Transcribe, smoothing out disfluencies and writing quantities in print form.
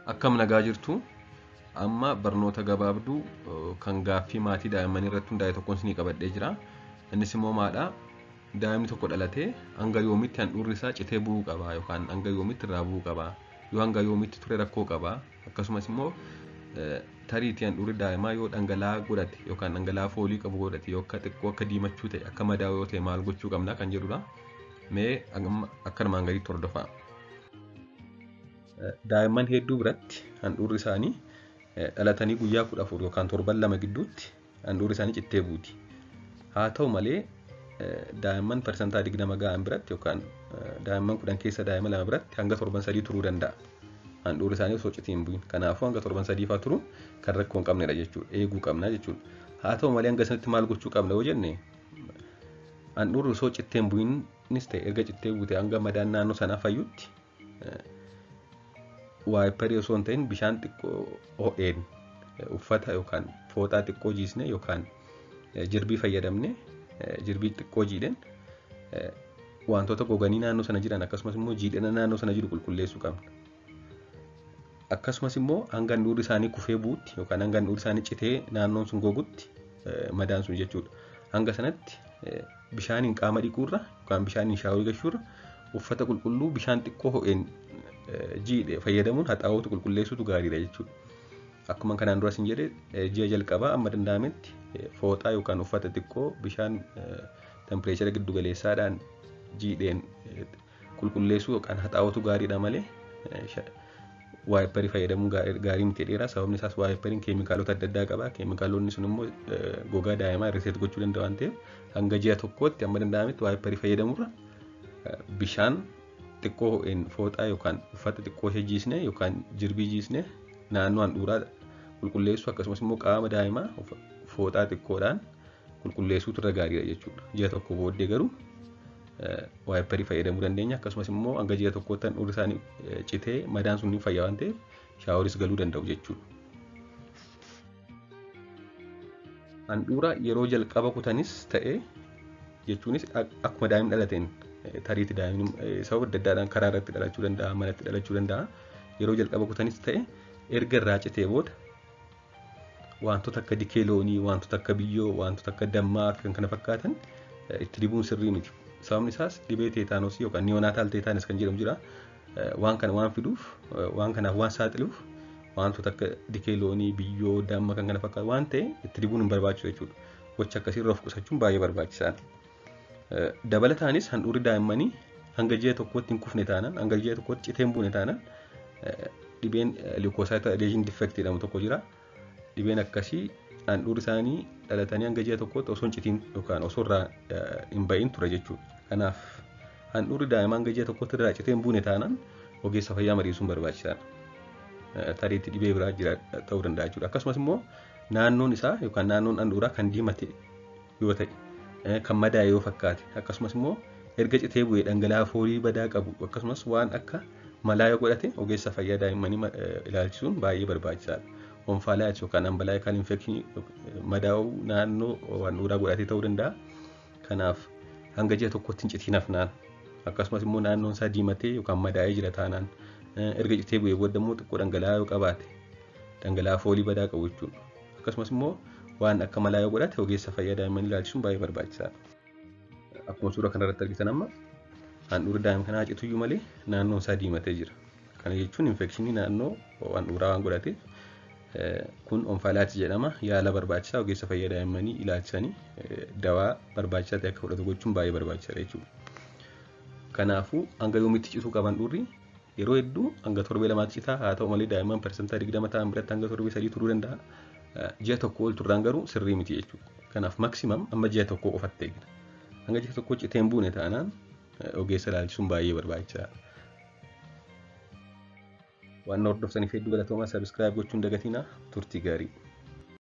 Akkam nagaa jirtu? Amma barnoota gabaabduu kan gaaffii maatii daa'immanii irratti hundaa'e tokkoon isinii qabadhee jira. Innis immoo maadha? Daa'imni tokko dhalatee hanga yoomitti handhuurri isaa citee bu'uu qaba yookaan hanga yoomitti irraa bu'uu qaba? Yoo hanga yoomitti ture rakkoo qaba? Akkasumas immoo tariitii handhuurri daa'imaa yoo dhangala'aa godhate yookaan dhangala'aa foolii qabu godhate yoo akka xiqqoo akka diimachuu ta'e akka madaa'u yoo ta'e maal gochuu qabna kan jedhudha. Mee akka armaan gadiitti hordofaa. Daa'imman hedduu biratti handhuurri isaanii dhalatanii guyyaa 14 yookaan torban 2 gidduutti handhuurri isaanii cittee buuti. Haa ta'u malee daa'imman 20% ga'an biratti yookaan daa'imman 10 keessa daa'ima 2 biratti hanga torban 3 turuu danda'a. Handhuurri isaanii osoo citii hin bu'in. Kanaafuu hanga torban 3 fa'aa turu kan rakkoo hin qabnedha jechuudha. Eeguu qabna jechuudha. Haa ta'u malee hanga sanatti maal gochuu qabna yoo jenne, handhuurri osoo cittee hin bu'inis ta'e erga cittee buute hanga madaan naannoo sanaa fayyutti wiperii osoo hin ta'in bishaan xiqqoo ho'een uffata yookaan fooxaa xiqqoo jiisne yookaan jirbii fayyadamne jirbii xiqqoo jiidhen wantoota goganii naannoo sana jiran akkasumas immoo jiidhina naannoo sana jiru qulqulleessuu qabna. Akkasumas immoo hanga handhuurri isaanii kufee bu'utti yookaan hanga handhuurri isaanii citee naannoon sun gogutti madaan sun jechuudha. Hanga sanatti bishaaniin qaama dhiquurra yookaan bishaaniin shaaworii gashuurra uffata qulqulluu bishaan xiqqoo ho'een jiidhe fayyadamuun haxaa'ootu qulqulleessuutu gaariidha jechuudha. Akkuma kanaan dura isin jedhe ji'a jalqabaa amma danda'ametti fooxaa yookaan uffata xiqqoo bishaan tempireechara giddu galeessaadhaan jiidheen qulqulleessuu yookaan haxaa'ootu gaariidha malee wiperii fayyadamuun gaarii miti jedheera. Sababni isaas wiperiin keemikaalota adda addaa qaba. Keemikaalonni sun immoo gogaa daa'imaa irriteet gochuu danda'a waan ta'eef hanga ji'a tokkootti amma danda'ametti wiperii fayyadamuurra bishaan xiqqoo ho'een fooxaa yookaan uffata xiqqoo ishee jiisne yookaan jirbii jiisne naannoo handhuuraa qulqulleessuu akkasumas immoo qaama daa'imaa fooxaa xiqqoodhaan qulqulleessuutu irra gaariidha jechuudha. Ji'a tokko booddee garuu wiperii fayyadamuu dandeenya. Akkasumas immoo hanga ji'a tokkootti handhuurri isaanii citee madaan sun ni fayya waan ta'eef shaaworis galuu danda'u jechuudha. Handhuura yeroo jalqaba kutanis ta'e jechuunis akkuma daa'imni dhalateen tariitti daa'imni sababa adda addaadhaan karaa irratti dhalachuu danda'a, manatti dhalachuu danda'a. Yeroo jalqaba kutanis ta'e erga irraa citee booda wantoota akka dikee loonii, wantoota akka biyyoo, wantoota akka dammaa fi kan kana fakkaatan itti dibuun sirrii miti. Sababni isaas dhibee teetaanosii yookaan neonatal teetaanos kan jedhamu jira. Waan kana waan fiduuf, waan kanaaf waan saaxiluuf wantoota akka dikee loonii, biyyoo, damma kan kana fakkaatan waan ta'e itti dibuun hin barbaachisu jechuudha. Gocha akkasii irraa of qusachuun baay'ee barbaachisaadha. Dabalataanis handhuurri daa'immanii hanga ji'a tokkootti hin kufne taanaan, hanga ji'a tokkootti citee hin buune taanaan dhibeen leukocyte adhesion defect jedhamu tokko jira. Dhibeen akkasii handhuurri isaanii dhalatanii hanga ji'a tokkootti osoo hin citiin yookaan osoo irraa hin ba'iin ture jechuudha. Kanaaf handhuurri daa'imaa hanga ji'a tokkootti irraa citee hin buune taanaan ogeessa fayyaa mariisuun barbaachisaadha. Tariitti dhibee biraa jira ta'uu danda'a jechuudha. Akkasumas immoo naannoon isaa yookaan naannoon handhuuraa kan diimate yoo ta'e, kan madaa'e yoo fakkaate, akkasumas immoo erga citee bu'ee dhangala'aa foolii badaa qabu akkasumas waan akka malaa yoo godhate ogeessa fayyaa daa'immanii ilaalchisuun baay'ee barbaachisaadha. Onfaalaayits yookaan umbilical infection madaa'uu naannoo handhuuraa godhatee ta'uu danda'a. Kanaaf hanga ji'a tokkotti hin citiin hafnaan akkasumas immoo naannoon isaa diimatee yookaan madaa'ee jira taanaan erga citee bu'ee booda immoo xiqqoo dhangala'aa yoo qabaate dhangala'aa foolii badaa qabu jechuudha. Akkasumas immoo waan akka malaa yoo godhate ogeessa fayyaa daa'immanii ilaalchisuun baay'ee barbaachisaadha. Akkuma suuraa kanarratti argitan amma handhuurri daa'ima kanaa cituyyuu malee naannoon isaa diimatee jira. Kana jechuun infekshinii naannoo handhuuraa waan godhateef kun onfaalaayits jedhama. Yaala barbaachisaa ogeessa fayyaa daa'immanii ilaalchisanii dawaa barbaachisaa ta'e akka fudhatu gochuun baay'ee barbaachisaadha jechuudha. Kanaafuu hanga yoomitti cituu qaban handhuurri? Yeroo hedduu hanga torbee 2tti citaa. Haa ta'u malee daa'imman 20% ta'an biratti hanga torbee 3 turuu danda'a. Ji'a tokko ol turraan garuu sirrii miti jechuudha. Kanaaf maksimam amma ji'a tokko qofatti eegna. Hanga ji'a tokko citee hin buune taanaan ogeessa ilaalchisuun baay'ee barbaachisaadha. Waan hordoftaniif hedduu galatoomaa. Subscribe gochuun dagatinaa. Turtii gaarii.